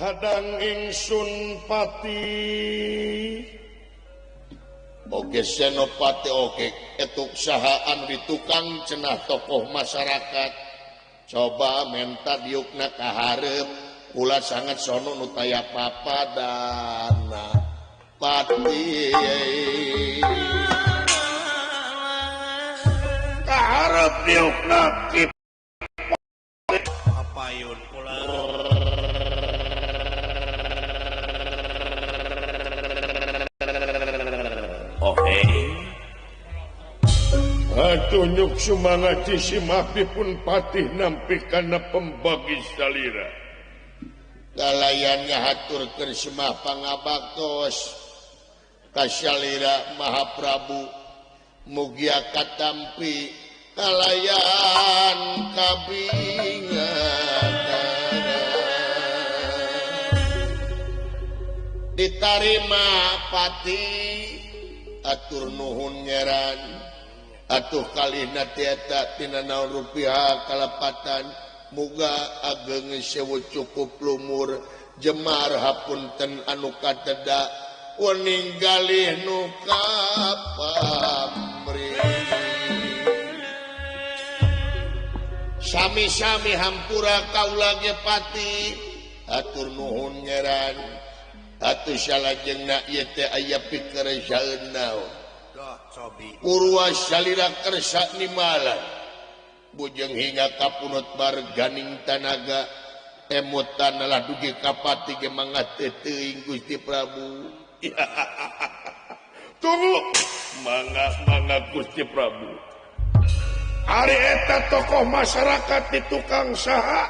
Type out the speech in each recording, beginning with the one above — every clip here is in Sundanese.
Hadang ingsun pati. Oke Senopati oke etuk sahaan di tukang cenah tokoh masyarakat. Coba menta diukna kaharep kula sangat sono nu taya papadana pati. Kaharep diukna ki apayun kula. Tunjuk sumangat simapi pun patih nampi kana pembagi salira. Kalayannya hatur kersemah pangabaktos kasalira Mahaprabu mugia katampi kalayan kabingan ditarima pati atur nuhun ngeran. Atuh kalihna tieta tina naon rupiah kalepatan muga ageng sewu cukup lumur jemar hapunten anu kateda wening galih nu kapamri. Sami-sami hampura kaula ge pati atur nuhun ngeran. Atuh salajengna ieu teh aya pikeresaeun naon. Purwa salira kersa nimalan bujeng hingga kapunut bar ganing tanaga emutan lah dugi kapati ge mangga teu teuing Gusti Prabu. Tunggu mangga mangga Gusti Prabu. Ari eta tokoh masyarakat di tukang saha?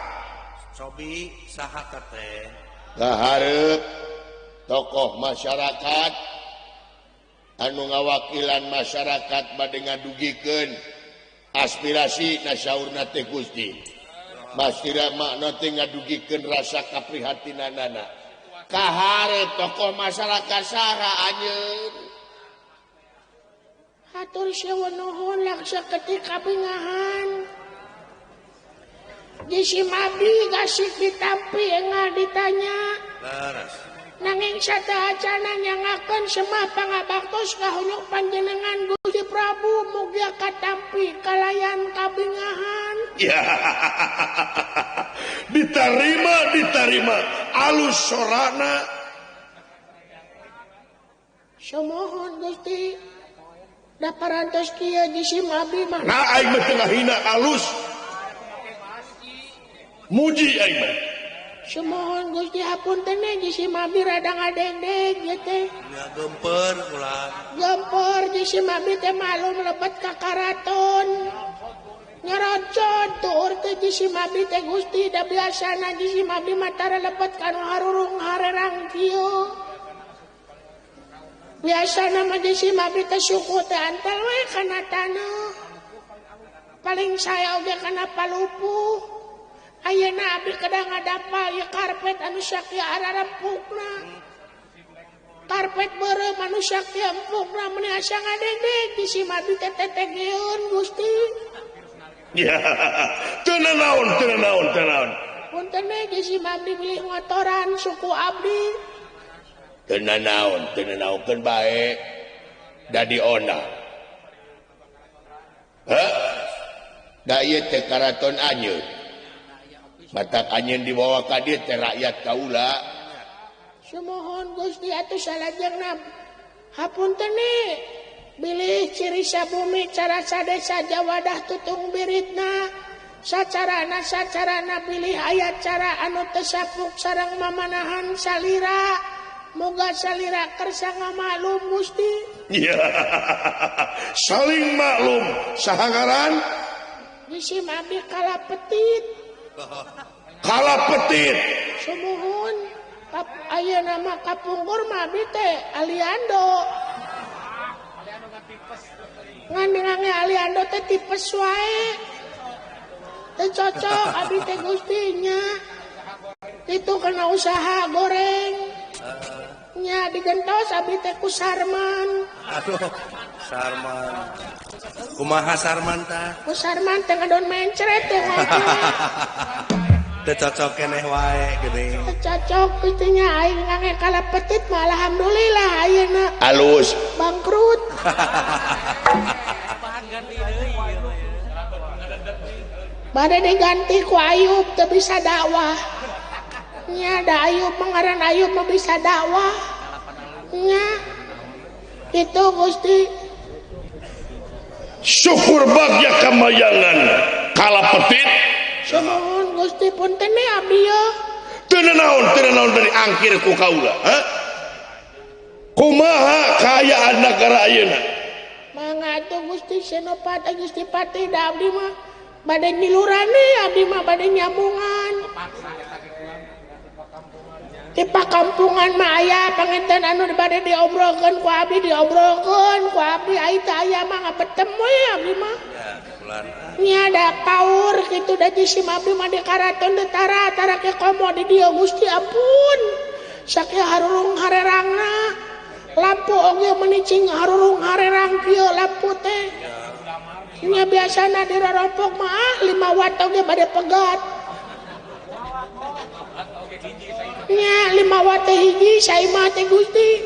Cobi saha teh? Kaharep tokoh masyarakat anu ngawakilan masyarakat bade ngadugikeun aspirasi nasaurna teh Gusti. Masira makna teh ngadugikeun rasa kaprihatinanana. Kahare tokoh masyarakat saha anjeun? Hatur sewu nuhun laksa ketika kabingahan. Jisim abdi gasik ditampi engal ditanya. Leres. Nanging sateuacanna nyangakeun semah pangabaktos kahunyuk panjenengan Gusti Prabu mugia katampi kalayan kabingahan. Ya. Diterima diterima alus sorana. Sumuhun Gusti. Da parantos kieu jisim abdi mah. Nah aing mah teu ngahina alus. Muji aing mah. Sumuhun Gusti hapunten jisim abdi rada ngadengdeng ieu teh. Nya gemper kula. Gemper jisim abdi teh malum lebet ka karaton. Ngerocot tuur teh jisim abdi teh Gusti da biasana jisim abdi mah tara lebet ka nu harurung harerang kieu. Biasana mah jisim abdi teh suku teh antel we kana taneuh. Paling saya oge kana palupuh. Ayeuna abdi kedah ngadapal ieu karpet anu sakieu ararempukna. Karpet beureum anu sakieu empukna meuni asa ngadegdeg jisim abdi teh tetegeun Gusti. Ya, teu nanaon, teu nanaon, teu nanaon. Punten we jisim abdi bilih ngotoran suku abdi. Teu nanaon, teu nanaonkeun bae. Da diona. Heh? Da ieu teh karaton anjeun. Matak anjeun dibawa ka dieu teh rakyat kaula. Sumuhun Gusti atuh salajengna hapunten bilih ciri sabumi cara sadesa jawadah tutung biritna sacarana sacarana bilih aya cara anu teu sapuk sareng mamanahan salira moga salira kersa ngamaklum Gusti. Ya, saling maklum saha ngaran? Jisim abdi kala petit. Kala petit. Sumuhun ayeuna mah kapungkur mah abdi teh Aliando. Ngan ngange Aliando teh tipes wae. Teu cocok abdi teh Gusti nya. Itu kena usaha goreng. Nya digentos abdi teh ku Sarman. Aduh, Sarman. Kumaha Sarman tah? Ku Sarman teh ngadon mencret teh. Teu cocok keneh wae geuning. Teu cocok Gusti nya aing ngange kala petit mah alhamdulillah ayeuna. Alus. Bangkrut. Bade diganti ku Ayub teu bisa dakwah. Nya da Ayub mah ngaran Ayub mah bisa dakwah. Nya. Itu Gusti. Syukur bagya kamayangan kala petit. Sumuhun Gusti punten we abdi ye. Teu naon dari angkir ku kaula, ha? Kumaha kaayaan nagara ayeuna? Mangga atuh Gusti Senopati Gusti Patih da abdi mah bade nyilurane abdi mah bade nyambungan. Di pakampungan mah aya panginten anu bade diobrolkeun ku abdi diobrolkeun ku abdi ai teh aya mah ngabetem we abdi mah. Nya da paur kitu da jisim abdi mah di karaton teu tara tara ke komo di dieu Gusti ampun. Sakieu harurung harerangna. Lampu oge meuni cing harurung harerang kieu lampu teh. Nya biasana di rorompok mah 5 watt oge bade pegat. Nya 5 watt teh hiji saimah teh Gusti.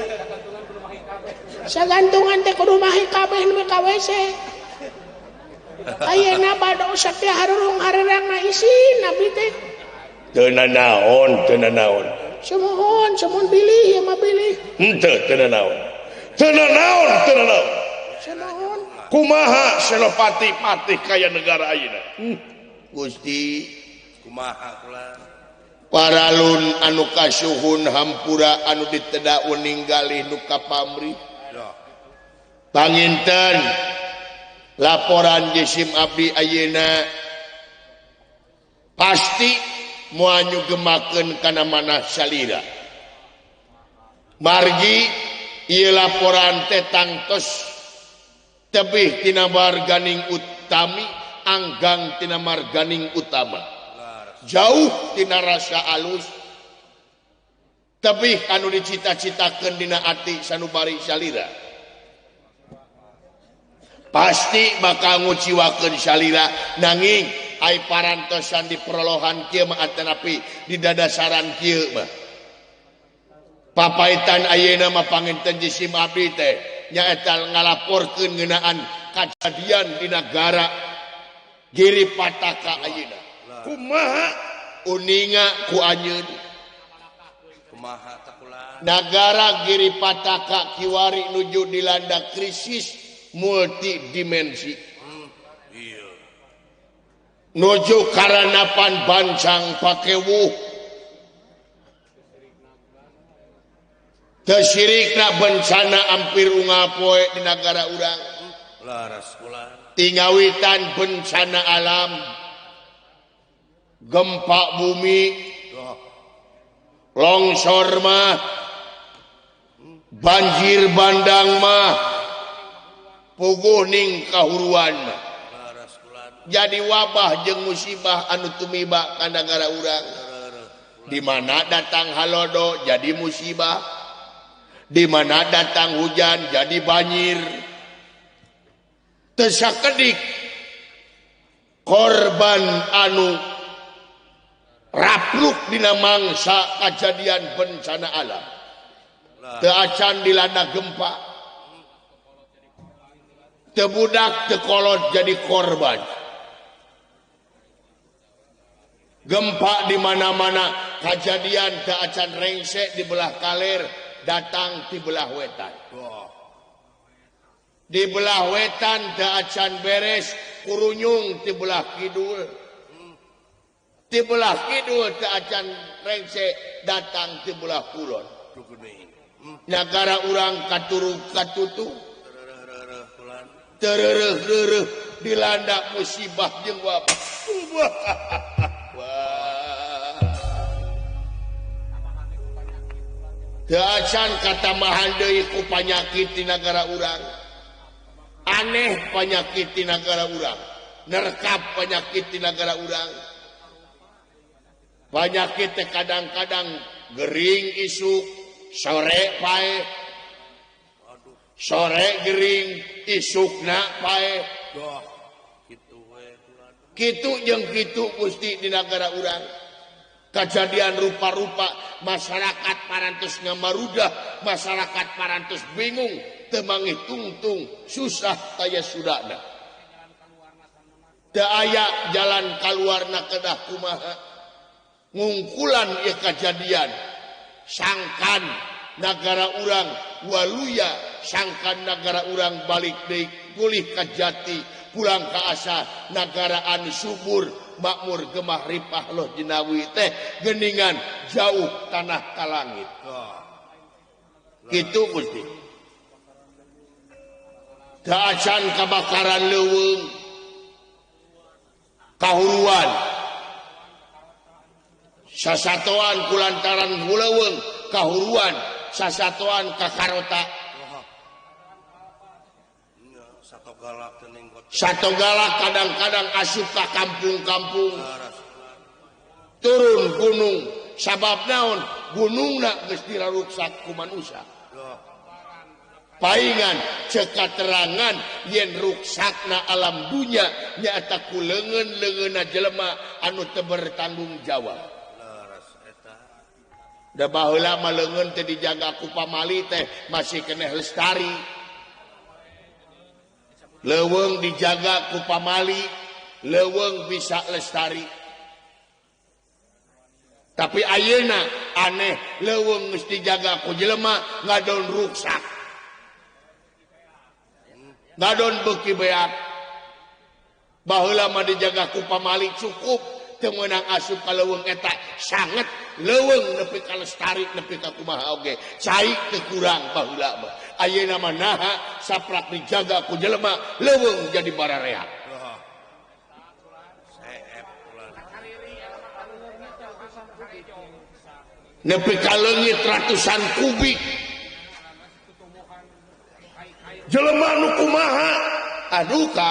Sagantungan teh kudu mahi kabeh nu ka WC. Ayeuna bade sakieu harurung harerangna isin abdi teh. Teu nanaon, teu nanaon. Sumuhun, sumuhun bilih ieu mah bilih. Henteu teu nanaon. Teu nanaon, teu nanaon. Sumuhun. Kumaha Senopati patih kaya negara ayeuna? Gusti, kumaha kula? Paralun anu kasuhun hampura anu diteda ninggalih nu kapamrih. Panginten laporan jisim abdi ayeuna pasti moal nyugemakeun kana manah salira. Margi ieu laporan teh tangtos tebih tina marganing utami anggang tina marganing utama. Jauh tina rasa alus tebih anu dicita-citakeun dina ati sanubari salira. Pasti bakal nguciwakeun salira nanging ai parantosan diperolohan kieu mah atanapi di dadasaran kieu mah. Papaitan ayeuna mah panginten jisim abdi teh nyaeta ngalaporkeun ngeunaan kajadian di nagara Giri Pataka ayeuna. Kumaha uninga ku anjeun? Kumaha takula? Nagara Giri Pataka kiwari nuju dilanda krisis multidimensi. Iya. Nuju karanapan bancang pakewuh. Teu sirikna bencana ampir unggal poe di nagara urang. Laras kula. Tingawitan bencana alam. Gempa bumi, longsor mah, banjir bandang mah, puguh ning kahuruan mah. Jadi wabah jeung musibah anu tumiba ka nagara urang. Di mana datang halodo jadi musibah, di mana datang hujan jadi banjir. Teu sakedik korban anu rapluk dina mangsa kajadian bencana alam. Teu acan dilanda gempa, teu budak teu kolot jadi korban. Gempa di mana-mana kajadian teu acan rengse di belah kaler datang di belah wetan. Di belah wetan teu acan beres kurunyung di belah kidul. Di belah kidul teu acan rengse datang di belah kulon. Nagara urang katuru katutu terereuh-reuh dilanda musibah jeung wabah. Teu acan katambahan deui ku panyakit di nagara urang. Aneh panyakit di nagara urang, nerkap panyakit di nagara urang. Panyakit teh kadang-kadang gering isuk, sore pae. Sore gering, isukna pae. Kitu jeung kitu Gusti di nagara urang. Kejadian rupa-rupa masyarakat parantos ngamarudah, masyarakat parantos bingung, teu mangih tungtung, susah taya sudana. Teu aya jalan kaluarna kedah kumaha. Ngungkulan ieu kajadian sangkan nagara urang waluya, sangkan nagara urang balik deui pulih ka jati, pulang ka asa nagara anu subur makmur gemah ripah loh jinawi teh geningan jauh tanah ka langit. Kitu Gusti. Teu acan kabakaran leuweung kahuruan sasatoan kulantaran leuweung kahuruan sasatoan ka karota. Satu galak kadang-kadang asup ka kampung-kampung turun gunung sabab naon gunungna geus diraruksak ku manusia. Paingan ceuk katerangan yen ruksakna alam dunya nyaeta ku leungeun-leungeunna jelema anu teu bertanggung jawab. Da baheula mah leungeun teh dijaga ku pamali teh masih keneh lestari. Leuweung dijaga ku pamali, leuweung bisa lestari. Tapi ayeuna aneh leuweung geus dijaga ku jelema ngadon ruksak. Ngadon beuki beak. Baheula mah dijaga ku pamali cukup teu meunang asup ka leuweung eta sanget leuweung nepi ka lestari nepi ka kumaha oge. Cai teu kurang baheula mah. Ayeuna mah naha saprak dijaga ku jelema leuweung jadi barareak. Nepi ka leungit ratusan kubik. Jelema nu kumaha? Aduh ka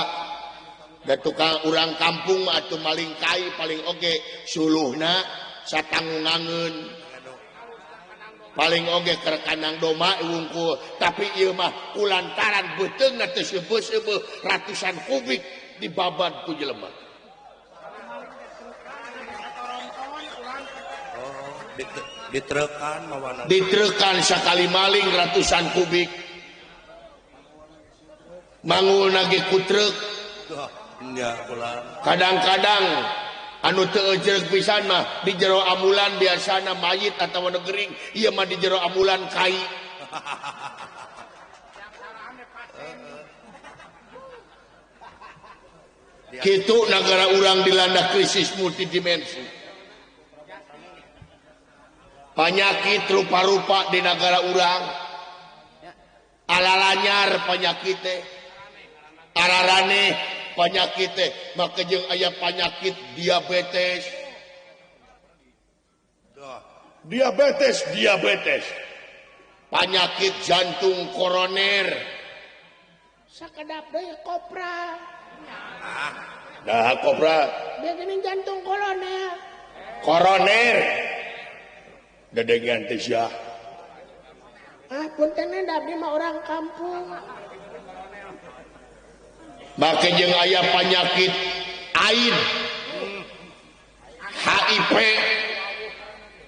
da tukang urang kampung mah atuh maling kai paling oge suluhna satanggungangeun. Paling oge keur kandang domba wungkul, tapi ieu mah kulantaran beuteungna teu seubeuh-seubeuh ratusan kubik dibabad ku jelema. Ditrekan mawana. Ditrekan sakali maling ratusan kubik. Mangulna ge ku truk. Kadang-kadang anu teu ejreg pisan mah di jero ambulan biasana mayit atawa nu gering, ieu mah di jero ambulan kai. Kitu nagara urang dilanda krisis multidimensi. Panyakit rupa-rupa di nagara urang. Alalanyar panyakit teh. Araraneh panyakit teh, maka jeung aya panyakit diabetes. Diabetes. Panyakit jantung koroner. Sakedap deui kopra. Nah, kopra. Dia geuning jantung koroner. Koroner. Dedengan teh sia. Ah, punten da abdi mah orang kampung. Make jeung aya panyakit AIDS, HIV,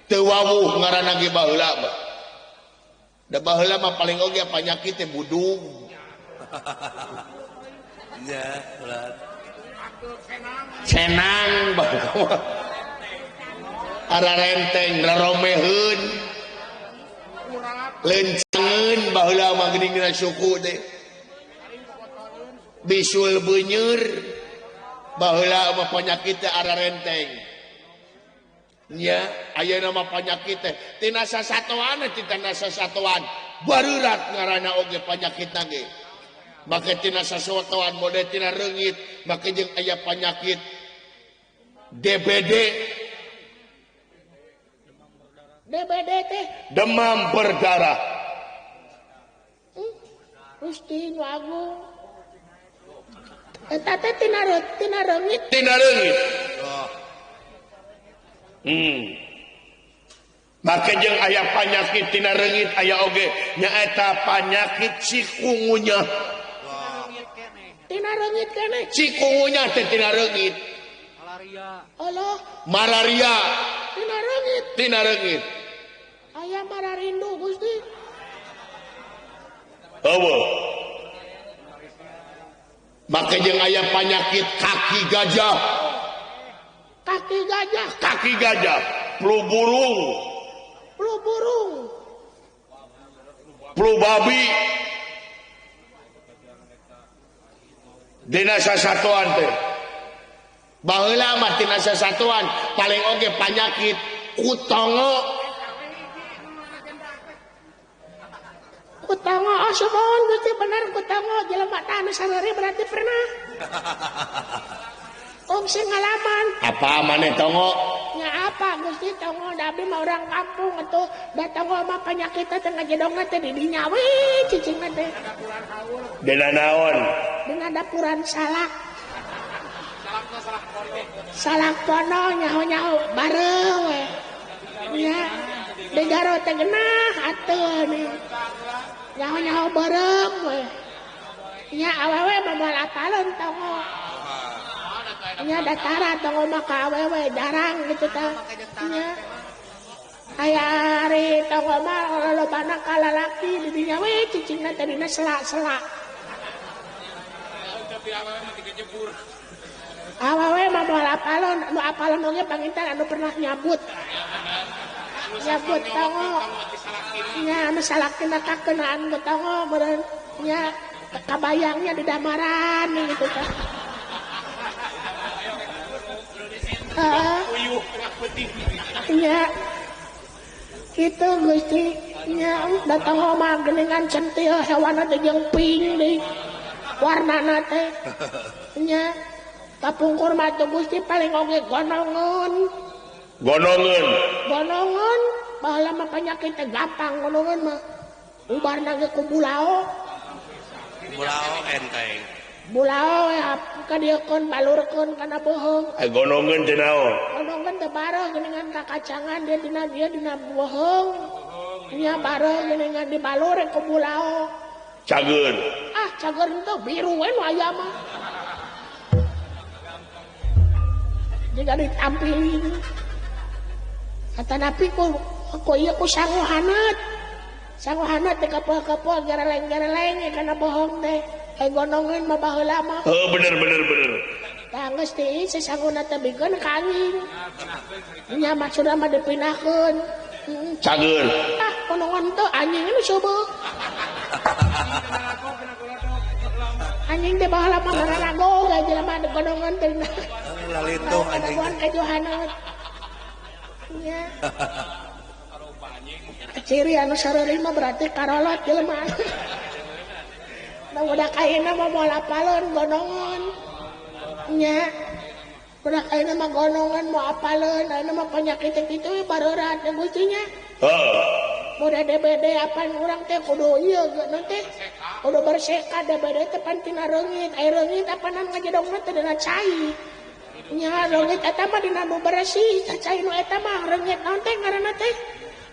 teu wawuh ngaranna ge baheula mah. Da baheula mah paling oge panyakit teh budug. Nya, ulah. Cenang baheula. Ararenteng raromeheun. Lencangeun baheula mah geuning dina suku teh. Bisul beunyer baheula mah panyakit teh ararenteng. Nya ayeuna mah panyakit teh tina sasatoan tina sasatoan bareurat ngaranna oge panyakitna ge. Make tina sasatoan mode tina reungit make jeung aya panyakit DBD. DBD teh demam berdarah. Gusti nu agung. Eta teh tina reungit. Tina reungit. Make jeung aya panyakit tina reungit aya oge nyaeta panyakit cikungunya. Tina reungit keneh. Cikungunya teh tina reungit. Malaria. Allah. Malaria. Tina reungit. Tina reungit. Aya mararindu Gusti. Eueuh. Make jeung aya panyakit kaki gajah. Kaki gajah. Kaki gajah, flu burung. Flu burung. Flu babi. Dina sasatuan teh. Baheula mah tina sasatuan paling oge panyakit kutongo. Kutongo, oh sumuhun Gusti bener kutongo jelema tah anu sarere berarti pernah. Kungsi ngalaman. Apa maneh tongo? Nya apa Gusti tongo da abdi mah urang kampung atuh da tongo mah panyakit teh ngajedongna teh di dinya we cicingna teh. Dina naon? Dina dapuran salak. Salak pono nyaho-nyaho bareng we. Nya di jaro teh genah atuh nih. Nyaho-nyaho bareng we. Nya awewe mah moal apaleun tongo. Nya datara tongo mah ka awewe jarang gitu tah. Nya aya ari tongo mah lolobana ka lalaki di dinya we cicingna teh dina sela-sela. Awewe mah moal apaleun, nu apaleun oge panginten anu pernah nyabut. Nyabut tongo. Nya anu salakina kakenaan ku tongo meureun nya kabayangnya di damaran gitu tah. Nya kitu Gusti nya datang mah geuningan centil hewanna teh jeung pink deui warnana teh nya kapungkur mah teh Gusti paling oge gonongeun. Gonongeun. Gonongeun baheula mah penyakit teh gampang gonongeun mah ubarna ge ku bulao. Bulao enteng. Bulao we kadieukeun balurkeun kana beuheung. Ai gonongeun teh naon? Gonongeun teh bareuh geuningan kakacangan dia dina dieu dina beuheung. Nya bareuh geuningan dibalur ku bulao. Cageun. Ah, cageun teh biru we nu aya mah. Jiga ditampilin. Kata Nabi ku ieu ku sangu haneut. Sangu haneut teh kapoh-kapoh gareleng-gareleng kana bohong teh. Ai gonongeun mah baheula mah. Heuh bener bener bener. Tah geus teh sasanguna teh bikeun ka anjing. Nya maksudna mah dipindahkeun. Cageun. Ah, gonongan teh anjing nu seubeuk. Anjing teh baheula mah ngararago ge jelema gonongan teh. Lalituh anjing. Kaju haneut. Nya. Ciri anu sareureuh mah berarti karolot jelema. Nah budak ayeuna mah moal apaleun gonongan. Nya. Budak ayeuna mah gonongan moal apaleun, ayeuna mah penyakit kitu bareurat Gusti nya. Heuh. Mudah DBD apaan urang teh kudu ieu geuna teh. Kudu berseka DBD teh pan tina reungit, aya reungit apanan ngajedongna teh dina cai. Nya reungit eta mah dina nu bersih, cai nu eta mah reungit naon teh ngaranna teh?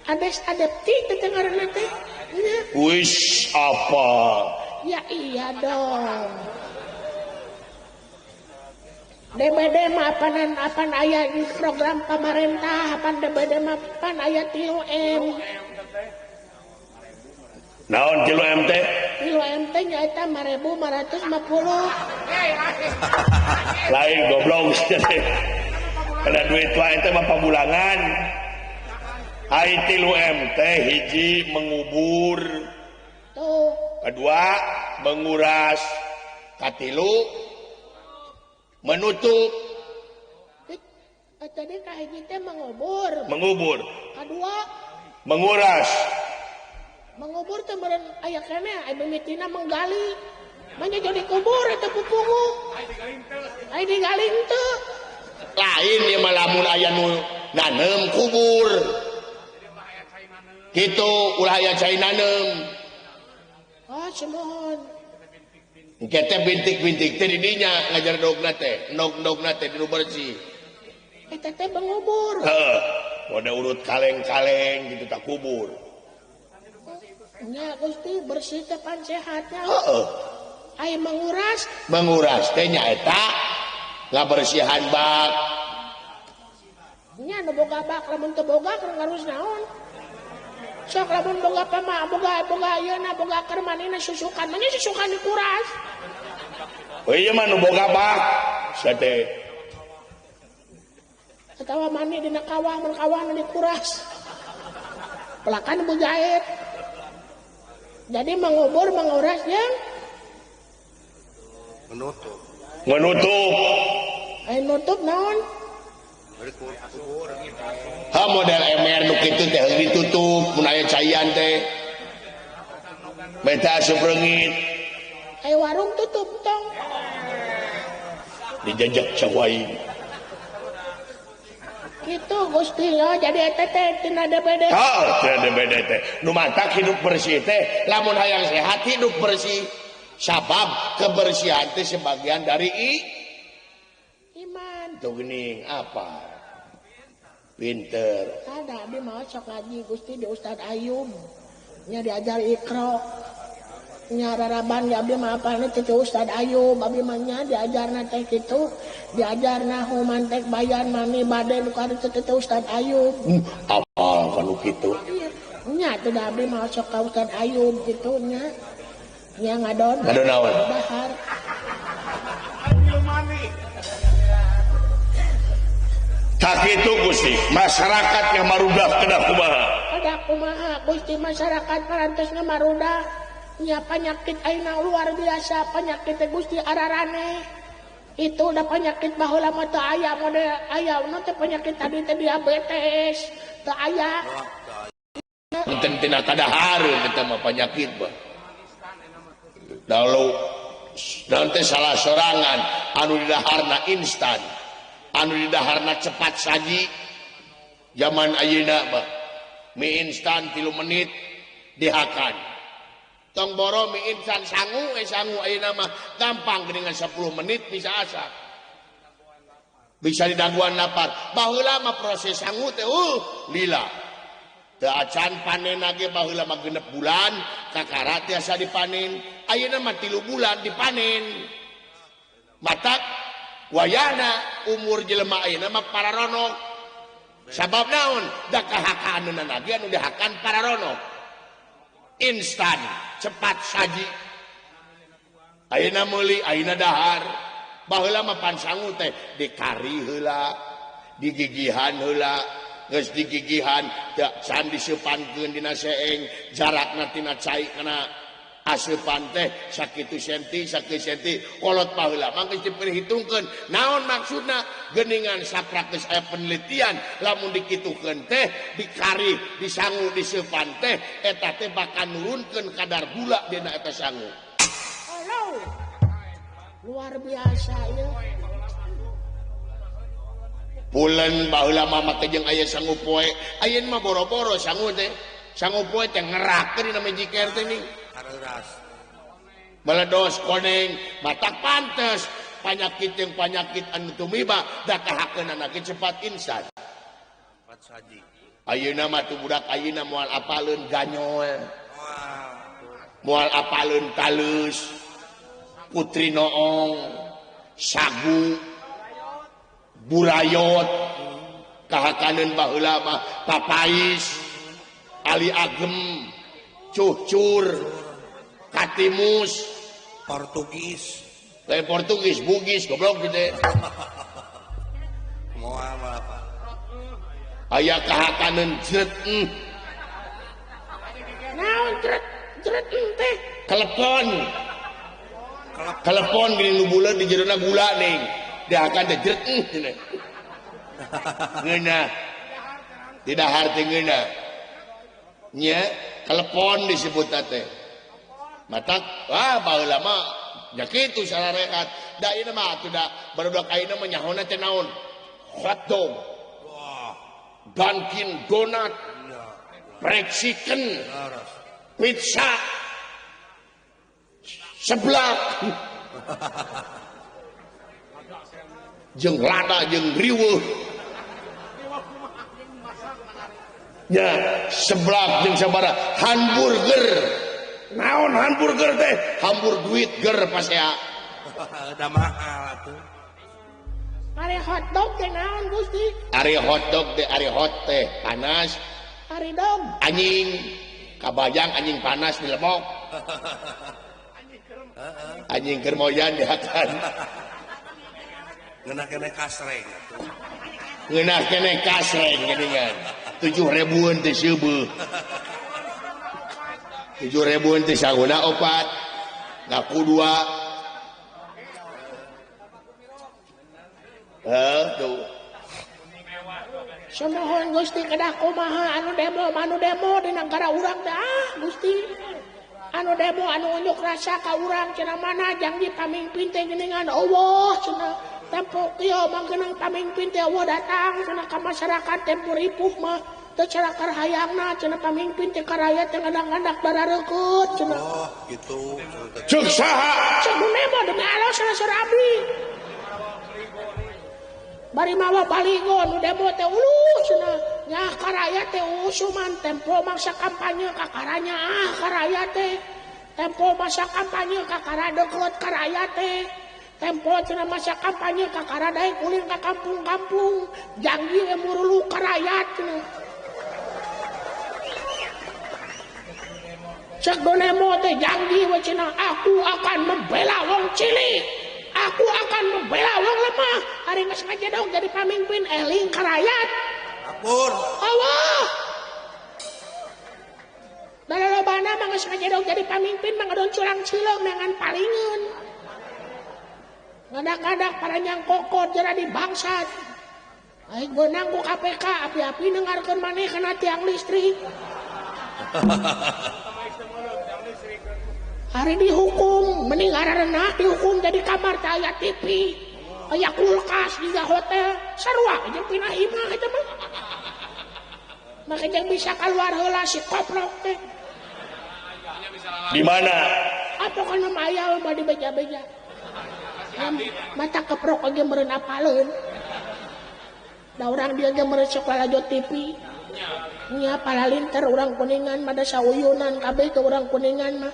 Ades adepti teh ngaranna teh. Nya. Wis apa? Ya iya dong. DBD mah apanan apan aya di program pamarentah, apan DBD mah pan aya 3M. Naon 3M teh? 3M teh nyaeta 1550. Lain goblok Kada duit wae teh mah pabulangan. Ai 3M teh hiji mengubur. Tuh. Kedua menguras, katilu menutup. Tadi kahiji teh mengubur. Mengubur. Kedua menguras. Mengubur teh meureun aya keneh aya mimitina menggali. Manya jadi kubur eta pupungu. Ai digaling teu. Lain ieu mah lamun aya nu nanem kubur. Kitu ulah aya cai nanem. Oh, sumuhun. Engke teh bintik-bintik teh di dinya ngajar dogna teh, endog-endogna teh di nu bersih. Eta teh mengubur. Heeh. Mode urut kaleng-kaleng gitu tak kubur. Nya Gusti bersih teh pan sehatnya. Heeh. Ai menguras, menguras teh nyaeta ngabersihan bak. Nya nu boga bak lamun teu boga keur ngarus naon? Sok lamun boga pama boga boga ayeuna boga keur manehna susukan, mah susukan dikuras. Oh iya mah nu boga bak sia teh. Atawa mani dina kawah mun kawahna dikuras. Pelakan mujahid. Jadi mengubur menguras yang menutup. Menutup. Ayo nutup naon? Ha model MR nu kitu teh ditutup mun aya caian teh. Beta asup reungit. Ayo warung tutup tong. Dijejek cawai. Gitu Gusti ya, jadi eta teh tina DBD. Heuh, tina DBD teh. Nu matak hidup bersih teh, lamun hayang sehat hidup bersih. Sabab kebersihan teh sebagian dari iman. Tuh geuning apa? Pinter. Ada abdi mah sok ngaji Gusti di Ustad Ayub. Nya diajar Iqra. Nya raraban ya abdi mah apalna teh Ustad Ayub, abdi mah nya diajarna teh kitu, diajarna human teh bayan mami bade nu ka teh teh Ustad Ayub. Apal kanu kitu. Nya teh da abdi mah sok ka Ustad Ayub kitu nya. Nya ngadon. Ngadon naon? Dahar. Tak itu Gusti, masyarakat yang marudah kedah kumaha? Kedah kumaha Gusti masyarakat parantosna marudah. Nya penyakit ayeuna luar biasa, penyakit teh Gusti ararane. Itu udah penyakit baheula mah teu aya model aya nu teh penyakit tadi teh diabetes, teu aya. Enten tina kadahareun eta mah penyakit mah. Lalu nanti salah sorangan anu didaharna instan, anu didaharna cepat saji. Zaman ayeuna mah mie instan 3 menit dihakan. Tong boro mie instan sangu sangu ayeuna mah gampang geuningan 10 menit bisa asak. Bisa didaguan lapar. Baheula mah proses sangu teh lila. Teu acan panen ge baheula mah 6 bulan kakara tiasa dipanen. Ayeuna mah 3 bulan dipanen. Matak wayana umur jelema ayeuna mah pararonok. Sabab naon? Da kahakaneunana ge anu dihakan pararonok. Instan, cepat saji. Ayeuna meuli, ayeuna dahar. Baheula mah pan sangu teh dikari heula, digigihan heula, geus digigihan teu can diseupankeun dina seeng, jarakna tina cai kana aseupan teh sakitu senti, sakitu senti, kolot baheula mah geus diperhitungkeun. Naon maksudna? Geuningan saprak geus aya penelitian, lamun dikitukeun teh dikari, disangu, diseupan teh eta teh bakal nurunkeun kadar gula dina eta sangu. Halo. Luar biasa ya. Pulen baheula mah make jeung aya sangu poe, ayeuna mah boro-boro sangu teh. Sangu poe teh ngerakeun dina magic air teh ning. Meledos koneng, matak pantes penyakit yang penyakit anu tumiba da kahakeunana ge cepat instan. Ayeuna mah tu budak ayeuna moal apaleun ganyol. Moal apaleun talus. Putri noong, sagu, burayot, kahakaneun baheula mah papais, ali agem, cucur, katimus, Portugis. Lain Portugis, Bugis, goblok gitu. Moal apa? Aya kahakaneun jret. Naon jret? Jret teh. Telepon. Telepon geuning nu buleud di jerona gula ning. Dihakan teh jret cenah. Ngeunah. Didahar teh ngeunah. Nya, telepon disebut teh. Matak wah baheula mah nya kitu sararehat. Da ieu mah atuh da barudak ayeuna mah nyahona teh naon? Hot dog. Dunkin Donat, fried chicken, pizza, seblak, jeung lada jeung riweuh. Nya seblak jeung sabaraha hamburger. Naon hamburger teh? Hambur duit ger pasea. Da mahal atuh. Ari hotdog teh naon Gusti? Ari hotdog teh ari hot teh panas. Ari dog anjing kabayang anjing panas di lemok. Anjing kermoyan dihakan. Ngeunah keneh kasreng. Ngeunah keneh kasreng geuningan. 7.000-an teh seubeuh. 7.000-an teh sanguna 4. Ngaku 2. Tuh. Sumuhun Gusti kedah kumaha anu demo di negara urang teh ah Gusti. Anu demo anu unjuk rasa ka urang cenah mana janji pamimpin teh geuningan eueuh cenah tempo kieu mangkeunang pamimpin teh eueuh datang cenah ka masyarakat tempo ripuh mah teu cara hayangna cenah pamimpin teh ka rakyat teh ngadak-ngadak darareukeut cenah. Oh gitu. Ceuk saha? Ceuk demo demi Allah cenah saur abdi. Bari mawa baligo nu demo teh uluh cenah nya ka rakyat teh usuman tempo mangsa kampanye ka karanya ah ka rakyat teh tempo masa kampanye ka kara deukeut ka rakyat teh tempo cenah masa kampanye ka kara daek ulin ka kampung-kampung janji we murulu ka rakyat cenah cek demo teh janji we cenah aku akan membela wong cilik. Aku akan membela wong lemah. Ari geus ngajedog jadi pamimpin eling ka rakyat. Ampun. Allah. Balalobana mah geus ngajedog jadi pamimpin mah ngadon curang cileung dengan palingeun. Ngadak-ngadak para nyangkokot jera di bangsat. Aing beunang ku KPK api-api nengarkeun maneh kana tiang listrik. Hari dihukum, mending ngaranah dihukum jadi kamar teh aya TV, aya kulkas juga hotel, sarua jeung pindah imah eta mah. Maka jeung bisa keluar heula si koplok teh. Di mana? Apa kana mah aya mah di beja-beja. Mata keprok oge meureun apaleun. Da urang dieu ge meureun sok lalajo TV. Nya palalinter urang Kuningan mah da sauyunan kabeh ke urang Kuningan mah.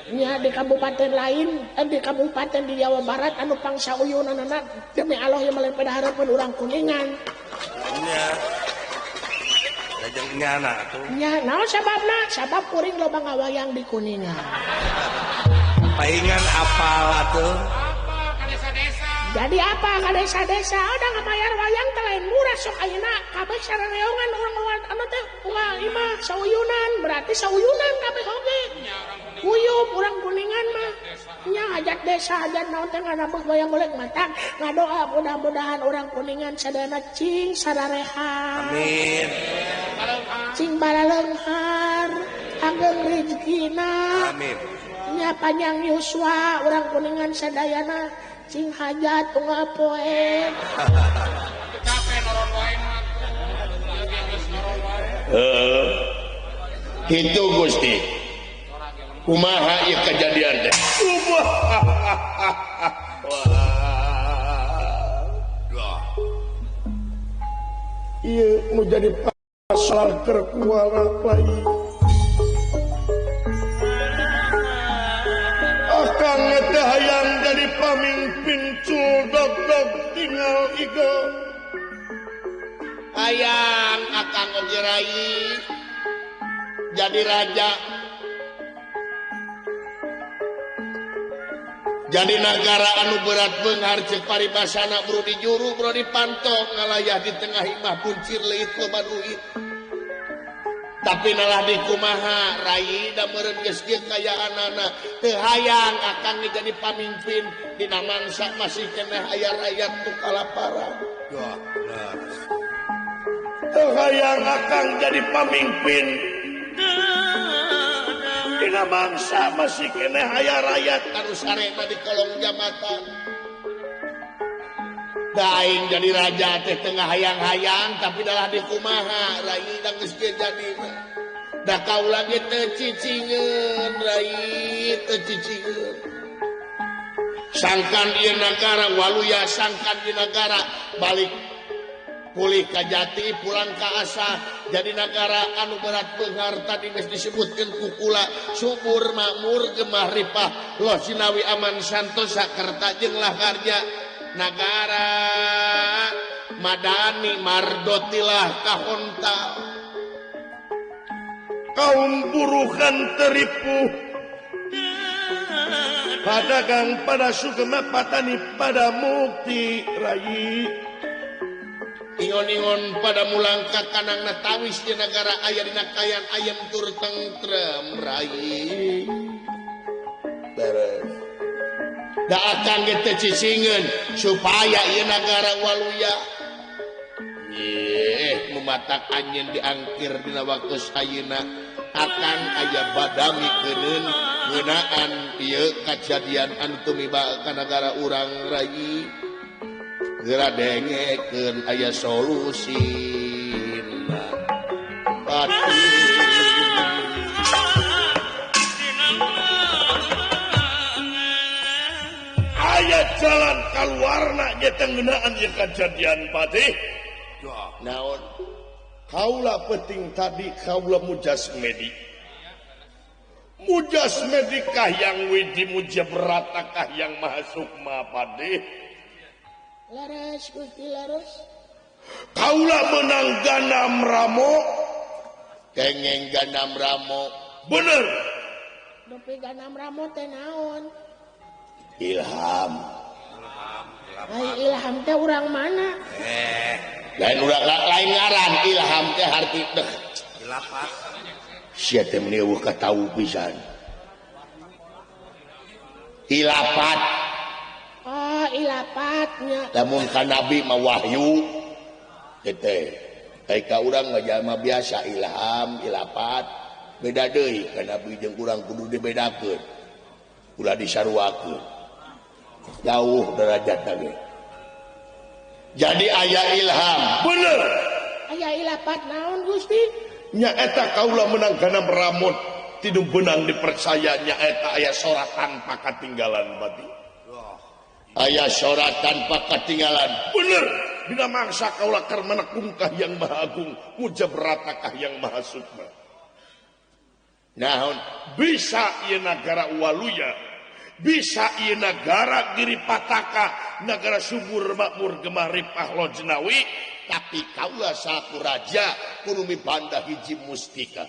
Nya di kabupaten lain, di kabupaten di Jawa Barat anu pangsa uyunanana demi Allah yang melempar harapan urang Kuningan. Nya. Lajeng nyana atuh. Nya naon sababna? Sabab kuring loba ngawayang di Kuningan. Paingan apal atuh. Apa ka desa-desa? Jadi apa ka desa-desa? Udah ngabayar wayang teh lain murah sok ayeuna kabeh sarareongan urang anu teh unggal imah sauyunan berarti sauyunan kabeh oge. Kuyup urang Kuningan mah nya hajat desa hajat naon teh nganabeuh wayang golek matang ngadoa mudah-mudahan urang Kuningan sadayana cing sararehat. Amin. Cing balaleunghar ageng rezekina. Amin. Nya panjang yuswa urang Kuningan sadayana cing hajat unggal poe. Capek noron wae mah. Heeh. Kitu Gusti. Kumaha ieu kejadian teh? Ieu nu jadi pasal keur kuala lain. Akang teh hayang jadi pamimpin culdog-dog tinggal igo. Hayang akang oge rai jadi raja. Jadi negara anu berat beunghar ceuk paribasana bro di juru bro di panto ngalayah di tengah imah kuncir leuit loba duit. Tapi nalah di kumaha rai da meureun geus kieu kayaanana teu hayang akang jadi pamimpin dina mangsa masih keneh aya rakyat nu kalaparan. Teu hayang akang jadi pamimpin dina mangsa masih keneh aya rakyat anu sarema di kolong jabatan. Da aing jadi raja teh tengah hayang-hayang tapi dalah di kumaha rai da geus kieu jadina. Da kaula ge teu cicingeun rai teu cicingeun. Sangkan ieu nagara waluya sangkan ieu nagara balik pulih ka jati pulang ka asa jadi nagara anu berat beunghar tadi geus disebutkeun ku kula subur makmur gemah ripah loh sinawi aman santosa kerta jeung laharja nagara Madani Mardotilah kahonta kaum buruhan teripuh padagang pada sugema patani pada mukti rayi ingon-ingon pada mulang ka kanang natawis di negara aya dina kayan ayam tur tentrem rayi beres da akang ge teu cicingeun supaya ieu nagara waluya yeh mumatak anjeun diangkir dina waktu ayeuna akan aya badami keuneun ngeunaan ieu kajadian anu tumiba ka nagara urang rayi geura dengekeun aya solusina pati aya jalan kaluarna ge teh ngeunaan ieu kajadian patih. Naon kaula penting tadi kaula mujasmedi mujasmedi kah yang widi mujabrata kah yang maha sukma padih laras Gusti laras kaula menang ganam ramo kengeng ganam ramo bener nepi ganam ramo teh naon ilham ai ilham teh urang mana lain urang lain ngaran ilham teh harti deh ilapat sia teh meuni eueuh katau pisan ilapat oh ilapatnya lamun ka nabi mah wahyu teh ai ka urang mah jalma biasa ilham ilapat beda deui ka nabi jeung urang kudu dibedakeun ulah disaruakeun jauh derajatna ge. Jadi aya ilham bener aya ilapat naon Gusti nyaeta kaula menang ganam ramon tidu benang dipercaya nyaeta aya soratan pakatinggalan bati aya soratan pakatinggalan bener dina mangsa kaula keur menekungkah yang maha agung mujabratakah yang maha sukma naon bisa ieu nagara waluya bisa ieu nagara Giri Pataka nagara subur makmur gemah ripah lojenawi tapi kaula salaku raja kudu mibanda hiji mustika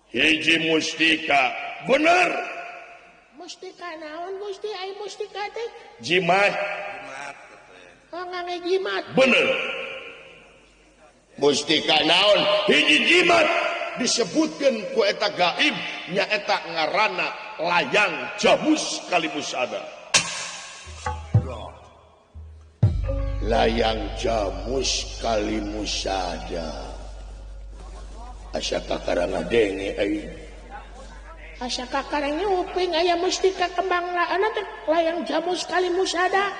hiji mustika bener mustika naon Gusti ai mustika teh jimat oh ngangge jimat bener mustika naon hiji jimat disebutkeun ku eta gaib nyaeta ngaranna layang jamus kalimusada layang jamus kalimusada asa kakara ngadenge aing asa kakara nguping aya mustika kembang laana teh layang jamus kalimusada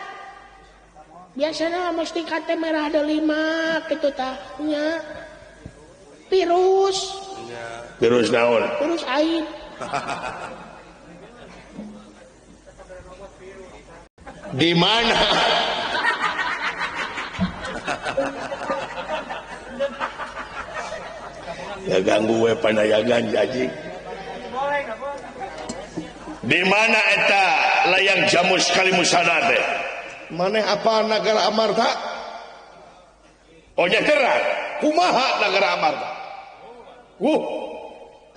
biasana mustika teh merah delima kitu tah nya virus virus naon virus aib di mana ya ganggu we panayangan jaji di mana eta layang jamus kalimusada teh maneh apa nagara Amarta oh nya terang kumaha nagara Amarta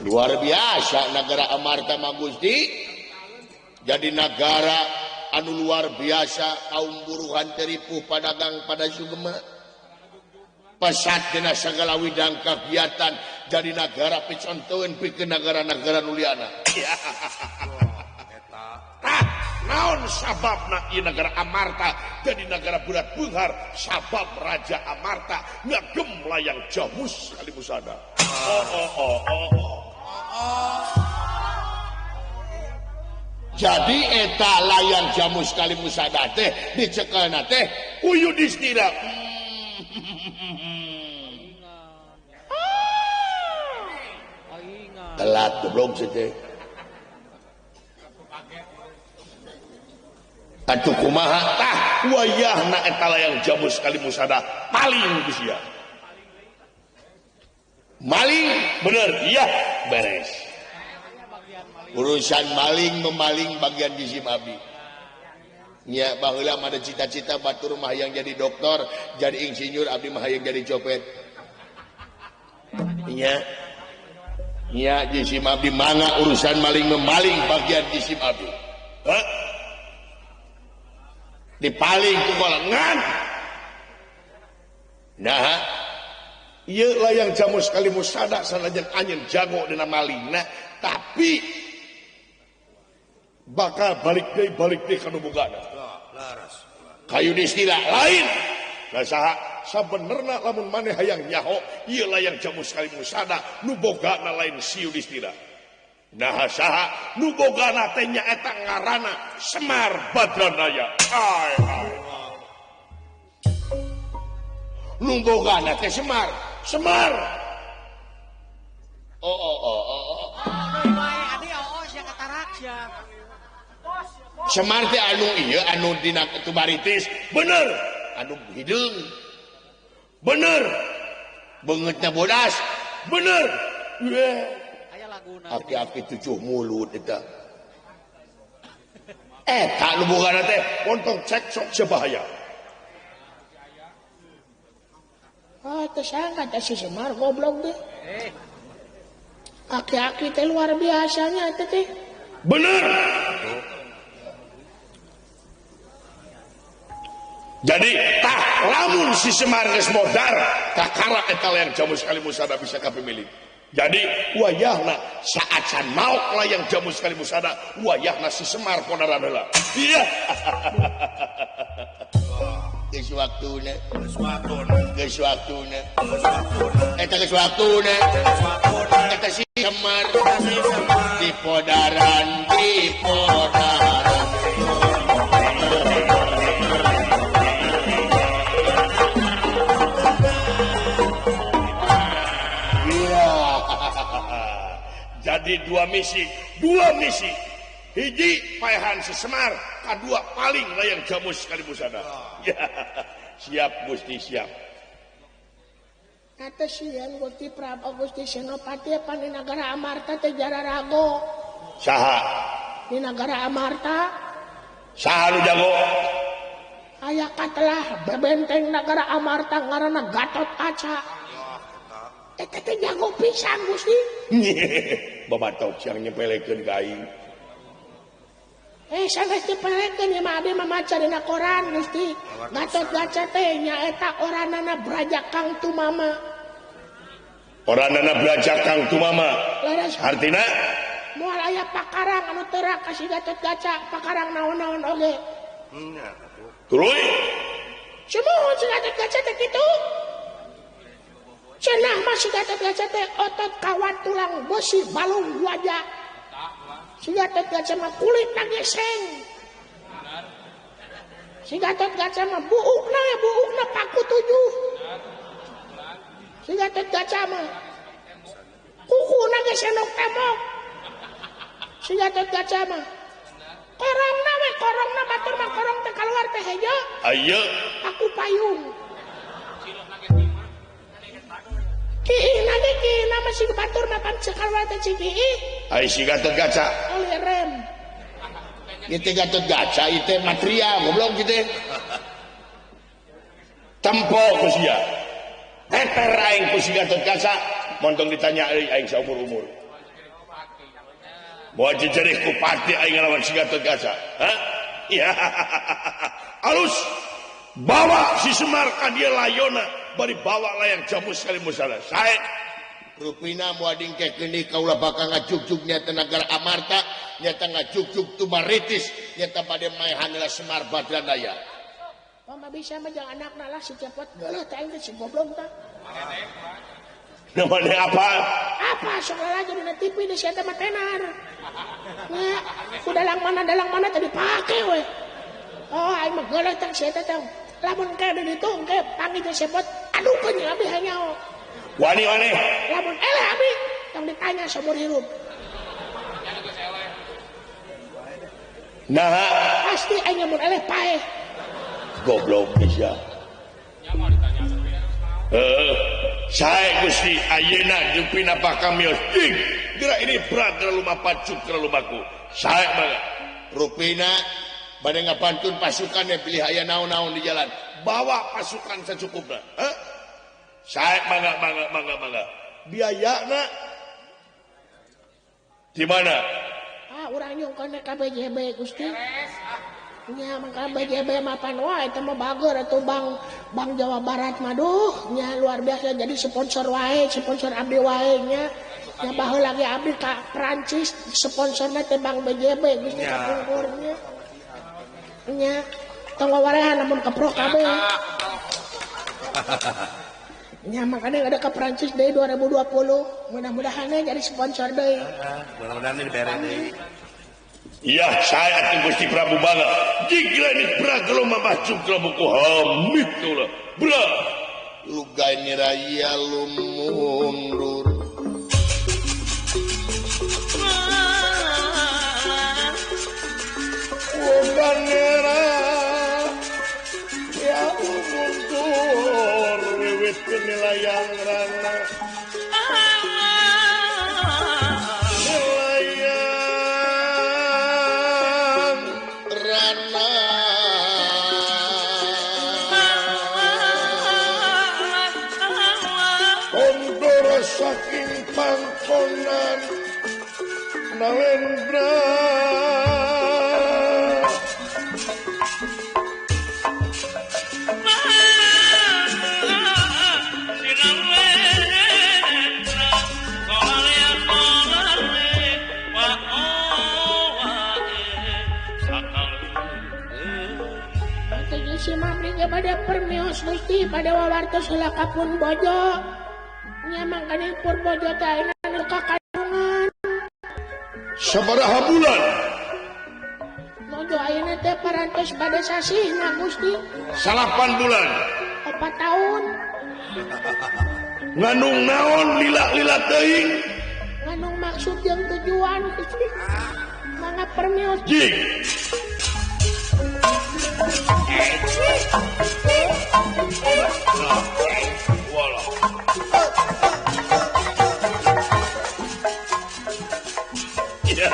luar biasa nagara Amarta mah Gusti jadi nagara anu luar biasa kaum buruhan teripuh padagang pada sugema pesat dina sagala widang kagiatan jadi nagara picontoeun pikeun nagara-nagara nu liana tah naon sababna ieu nagara Amarta jadi nagara bulat beunghar sabab Raja Amarta ngagem layang jamus kalimusada oh oh oh oh oh jadi eta layang jamus kalimusada teh dicekelna teh ku Yudhistira telat goblok teh atuh kumaha tah wayahna eta layang jamus kalimusada paling ku sia maling bener iya beres urusan maling memaling bagian jisim abdi. Nya baheula mah ada cita-cita batur mah yang jadi dokter, jadi insinyur, abdi mah hayang jadi copet. Nya. Nya jisim abdi mangga urusan maling memaling bagian jisim abdi. Hah? Dipaling ku golengan. Nah, ieu layang jamus kali musada sanajan anjeun jago dina malingna, tapi bakal balik deui ka nu bogana. Laras. Kayu distila lain. Lah saha sabenerna lamun maneh hayang nyaho ieu layang jamus kali musada nu bogana lain si Yudhistira. Nah saha nu bogana teh nyaeta ngaranna Semar Badranaya. Ai ai. Nu bogana teh Semar. Semar. Oh oh oh oh. Semar teh anu ieu anu dina tubaritis. Bener. Anu hideung. Bener. Beungeutna bodas. Bener. Aki-aki tujuh mulut eta. Eta nu bogana teh montong cek sok sebahaya. Ah, teu sangka teh si Semar goblok deh. Aki-aki teh luar biasanya teh teh. Bener. Jadi tah lamun si Semar geus modar kakara eta layang jamus kali musada bisa kapimilik. Jadi wayahna saacan maok layang jamus kali musada wayahna si Semar ponaran heula. Iya. Geus waktuna. Geus waktuna. Geus waktuna. Eta geus waktuna. Eta si Semar di podaran di podaran. Jadi dua misi. Hiji paehan si Semar, kadua paling layang jamus kali busana. Ya, siap Gusti siap. Kata sieun Gusti Prabu Gusti Senopati pan di nagara Amarta teh jararago. Saha? Di nagara Amarta. Saha nu jago? Aya katelah bebenteng nagara Amarta ngaranna Gatot Kaca. Eta teh jago pisan Gusti. Babatok siang nyepelekeun ka aing. Sanes nyepelekeun ieu mah abdi mah maca dina koran Gusti. Gatot Kaca teh nyaeta oranana Braja Kang Tumama. Oranana Braja Kang Tumama. Leres. Artina moal aya pakarang anu terak ka si Gatot Kaca, pakarang naon-naon oge. Tuluy. Sumuhun si Gatot Kaca teh kitu. Cenah mah si Gatot Kaca teh otot kawat tulang besi balung wajah. Si Gatot Kaca mah kulitna geseng. Si Gatot Kaca mah buukna we buukna paku tujuh. Si Gatot Kaca mah kukuna ge senok tembok. Si Gatot Kaca mah korongna we korongna batur mah korong teh kaluar teh hejo. Ayo aku payung. Kiihna ge kiihna mah si batur mah pan kaluar teh cikiih. Ai si Gatot Kaca. Oleh rem. Ieu teh Gatot Kaca ieu teh material goblok kitu. Tempo ku sia. Teter aing ku si Gatot Kaca, montong ditanya euy aing saumur-umur. Moal jejerih ku pati aing ngalawan si Gatot Kaca. Hah? Ya. Alus bawa si Semar ka dieu layona bari bawa layang jamus kali musala. Sae rupina moal dingkekeun deui kaula bakal ngajugjug nya teh nagara Amarta nyata ngajugjug tumaritis nyata bade maehan heula Semar Badranaya. Mama bisa mah jeung anakna lah si cepot geuleuh teh aing teh si goblok tah. Namanya apa? Apa sok lalajo dina TV di sia teh mah tenar. Nya, ku dalang mana teh dipake we. Oh, aing mah geuleuh teh sia teh. Lamun ke di ditu engke panggil jeung cepot adukeun jeung abdi hanyaho. Wani wani. Lamun eleh abdi tong ditanya seumur hirup. Nah, pasti aing mun eleh paeh. Goblok bisa. Sae Gusti ayeuna jupina pakamios. Jing, geura ini berat terlalu mapacut terlalu baku. Sae mangga. Rupina Bade ngapantun pasukan pilih aya naon-naon di jalan. Bawa pasukan secukupna. Heh? Sae mangga mangga mangga mangga. Biayana di mana? Ah, urang nyungkeun ka BJB Gusti. Nya mangka BJB mapan wae eta mah bager atuh Bang Bang Jawa Barat mah duh nya luar biasa jadi sponsor wae, sponsor abdi wae nya. Nya baheula ge abdi ka Prancis sponsorna teh Bang BJB Gusti kapungkur nya. Nya tong wawarehan lamun keprok kabeh. Nya makanya ada ke Prancis deui 2020 mudah-mudahan jadi sponsor deui. Mudah-mudahan dibere deui. Ya saya atuh Gusti Prabu bangga. Jiglenik bragelo mamacung buku hamid kaula. Bra. Lugaini raya lumundur. Luganera ya mundur wiwit nilayang rana. Saking pangkonan Nalendra Si Mamri ge bade permios Gusti pada wawartos heula ka pun bojo. Nya mangkane Purbojo teh ayeuna nu kakandungan. Sabaraha bulan? Mojo ayeuna teh parantos bade sasihna Gusti. 8 bulan. 4 tahun. Ngandung naon lila-lila teuing? Ngandung maksud jeung tujuan Gusti. Mangga permios. Jing. Walah. Ya.